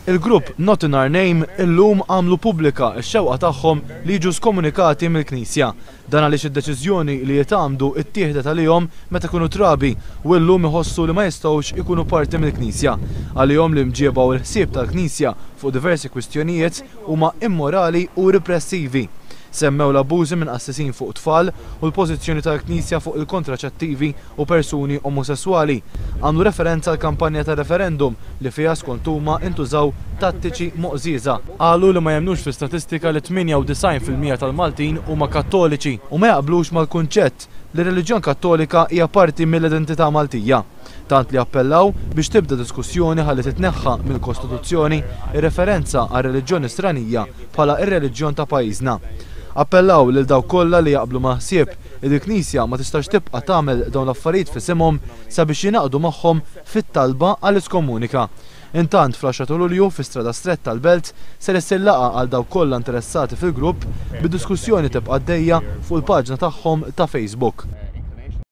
Il-grupp Not In Our Name illum għamlu pubblika x-xewqa tagħhom li jiġu skomunikati mill-Knisja. Dan għaliex id-deċiżjoni li jitgħammdu ttieħdet għalihom meta kienu trabi u illum iħossu li ma jistgħux ikunu parti mill-Knisja. Għalihom l-imġieba u l-ħsieb tal-Knisja fuq diversi kwistjonijiet huma immorali u ripressivi. Semmew l-abbużi minn qassisin fuq tfal u l-pożizzjoni tal-Knisja fuq il-kontraċettivi u persuni omosesswali. Għamlu referenza għall-kampanja tar-referendum li fiha skont huma intużaw tattiċi moqżieża. Qalu li ma jemmnux fl-istatistika li 98% tal-Maltin huma Kattoliċi u ma jaqblux mal-kunċett li r-reliġjon Kattolika hija parti mill-identità Maltija. Tant li appellaw biex tibda diskussjoni ħalli titneħħa mill-Kostituzzjoni r-referenza għar-reliġjon Nisranija bħala r-reliġjon ta' pajjiżna. Appellaw lil dawk kollha li jaqblu mal-ħsieb li l-Knisja ma tistax tibqa' tagħmel dawn l-affarijiet f'isimhom sabiex jingħaqdu magħhom fit-talba għall-iskomunika. Intant, fl-għaxra ta' Lulju, fi Strada Stretta l-Belt, ser issir laqgħa għal dawk kollha interessati fil-grupp, bid-diskussjoni tibqa' għaddejja fuq il-paġna tagħhom ta' Facebook.